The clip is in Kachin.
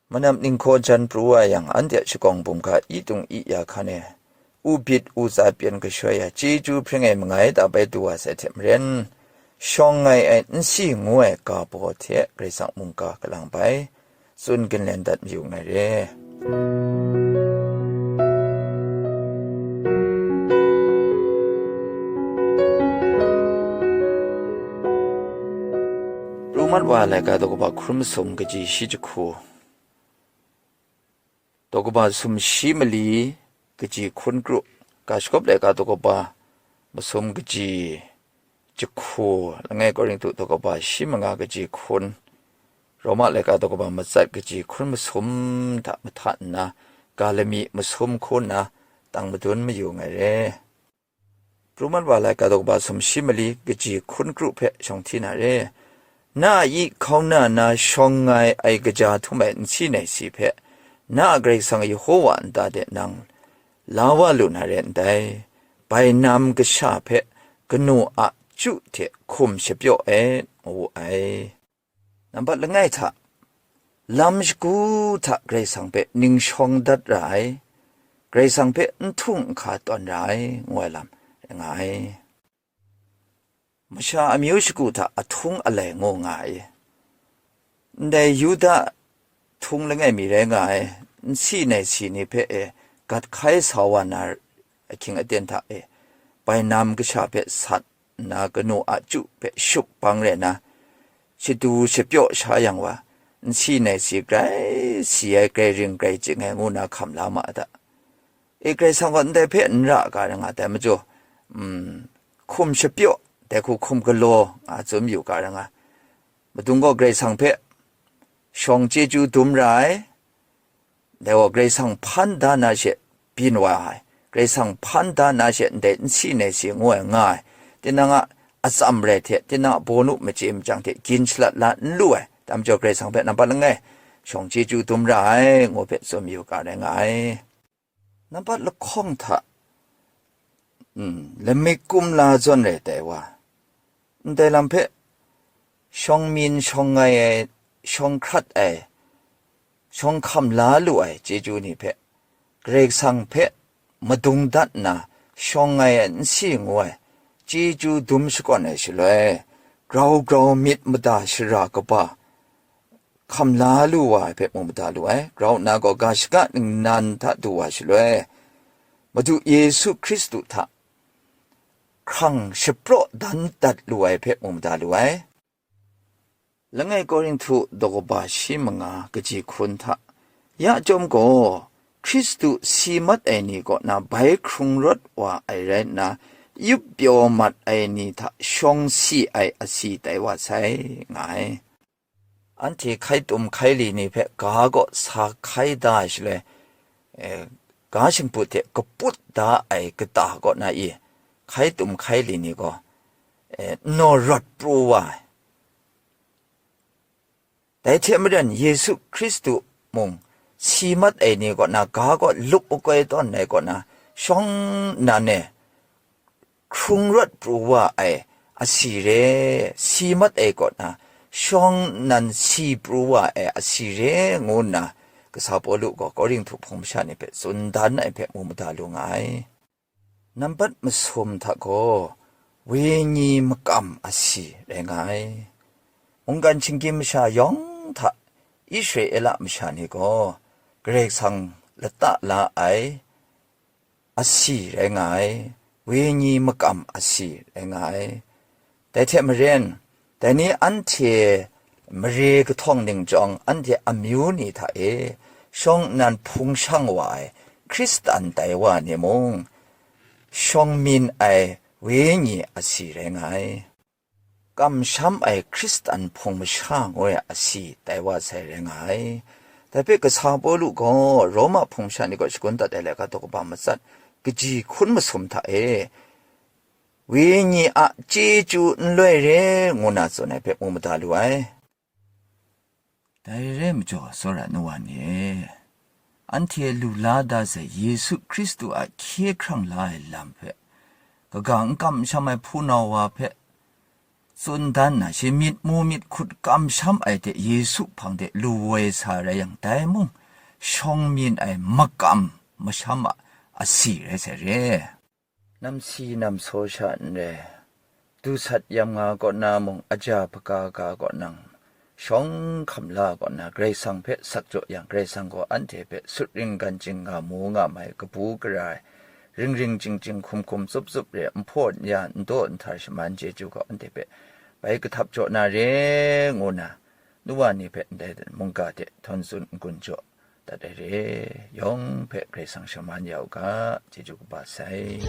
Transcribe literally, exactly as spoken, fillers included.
Manam ninghkaw jan pru wa yang, anhte a shakawng bum hka i tung i ya hkan e, u bit u tsa pyan kashoi ya, chyeju hpring ai mangai ta bai du wa sai hte maren, shawng ngai ai nsi ngu ai ga baw hte Karai Kasang mungga galang bai, tsun ginlen dat mayu nngai re. Pru mat wa ai laika daw kaba hkrum masum kaji shi jahku, daw kaba sumshi mali kaji hkun kru, ga shagawp laika daw kaba masum kaji jahku, langai Korinhtu daw kaba shi manga kaji hkun, Roma laika daw kaba matsat kaji hkun masum hta mahta nna, ga lami masum hku nna tang madun mayu nngai re. Pru mat wa ai laika daw kaba sumshi mali kaji hkun kru hpe shawng hti na re. Na a i hkauna na shawng ngai ai kaja htum ai nsi naisi hpe, na a Karai Kasang Yehowa nta de nang la wa lu na re ndai. Bainam kasha hpe kanu a chyu hte hkum shapyaw ai, ngu wu ai. Nambat langai hta, lam shagu hta Karai Kasang hpe ning shawng dat ra ai, Karai Kasang hpe n htung n hka tawn ra ai, ngu ai lam rai nga ai. Masha amyu shagu hta ahtung alai ngu nga ai. Ndai Yuda htung langai mi rai nga ai, nsi naisi ni hpe e gat hkai sa wa na ahkying aten hta e, bainam kasha hpe sat nna kanu a chyu hpe shup bang rai nna, shadu shapyaw sha yang wa, nsi naisi grai si ai, grai ring grai ching ai ngu na hkam la ma a ta? E, Karai Kasang gaw ndai hpe n ra ga rai nga, dai majaw, mm, hkum shapyaw, dai hku hkum galaw nga tsun yu ga rai nga. Madung gaw Karai Kasang hpe shawng chyeju dum ra ai, dai gaw Karai Kasang hpan da na she byin wa ai, Karai Kasang hpan da na she ndai nsi naisi ngu ai nga ai, tinang a atsam rai hte, tinang a bawnu machye machyang hte gyin shalat la n lu ai, dai majaw Karai Kasang hpe nampat langai shawng chyeju dum ra ai, ngu hpe tsun yu ga rai nga ai. Nampat lahkawng hta, mm, lamik kumla zawn rai tai wa, ndai lam hpe shawng myin shawng ngai ai, shawng hkrat ai, shawng hkam la lu ai chyeju ni hpe, Karai Kasang hpe madung dat nna shawng ngai ai nsi ngu ai chyeju dum shakawn ai shaloi, grau grau myit mada shara kaba hkam la lu wa ai hpe mu mada lu ai. Grau nna gaw ga shaka ningnan hta du wa shaloi, Madu Yesu Hkristu hta hkrang shapraw dan dat lu ai hpe mu mada lu ai. Langai Korinhtu daw kaba shi manga kaji hkun hta, ya chyawm gaw, Hkristu si mat ai ni kaw na bai hkrung rawt wa ai rai nna, yup pyaw mat ai ni hta shawng si ai asi tai wa sai, nga ai. Anhte hkai tum hkai li ni hpe ga kaw sa hkai da ai shaloi, eh, ga shingput hte kaput da ai kata kaw na i, hkai tum hkai li ni gaw, eh, n naw rawt pru wa ai. Dai hte maren Yesu Hkristu mung si mat ai ni kaw na ga kaw lup makoi tawn ai kaw na shawng nnan e hkrung rawt pru wa ai asi re, si mat ai kaw na shawng nnan si pru wa ai asi re, ngu nna kasa Pawlu gaw Korinhtu hpung masha ni hpe tsun dan ai hpe mu mada lu nga ai. Nambat masum hta gaw, wenyi makam asi rai nga ai. Mungkan shinggyim masha yawng hta Israela masha ni gaw Karai Kasang lata la ai asi rai nga ai, wenyi makam asi rai nga ai. Dai hte maren, dai ni anhte mare kahtawng ning chyawng anhte amyu ni hta e shawng nnan hpung shang wa ai Hkristan tai wa ni mung, shawng myin ai wenyi asi rai nga ai. Kamsham ai Hkristan hpung masha ngu ai asi tai wa sai rai nga ai. Dai hpe kasa Pawlu gaw Roma hpung masha ni kaw shagun dat ai laika daw kaba matsat kaji hkun masum hta e, wenyi a chyeju n loi re, ngu na tsun ai hpe mu mada lu ai. Dai rai majaw, tsawra nu wa ni e, anhte lu la da sai Yesu Hkristu a hkye hkrang la ai lam hpe, kaga n kamsham ai hpunau wa hpe, tsun dan na, shi myit mu myit hkut kamsham ai hte Yesu hpang de lu woi sa rai yang, dai mung shawng myin ai makam masham a asi rai sai re. Namsi namsaw sha n rai, dusat yam nga kaw na mung, aja hpaga ga kaw nang, shawng hkam la kaw na, Karai Kasang hpe sak jaw yang, Karai Kasang gaw anhte hpe sut ring gan ching nga mu nga mai, kabu gara ai, ring ring ching ching hkum hkum tsup tsup re, nhpaw n-ya, n daw n htar shaman chyeju gaw anhte hpe bai kahtap jaw na re, ngu na, nu wa ni hpe ndai mungga hte htawn tsun n-gun jaw dat ai re. Yawng hpe Karai Kasang shaman ya u ga, chyeju kaba sai.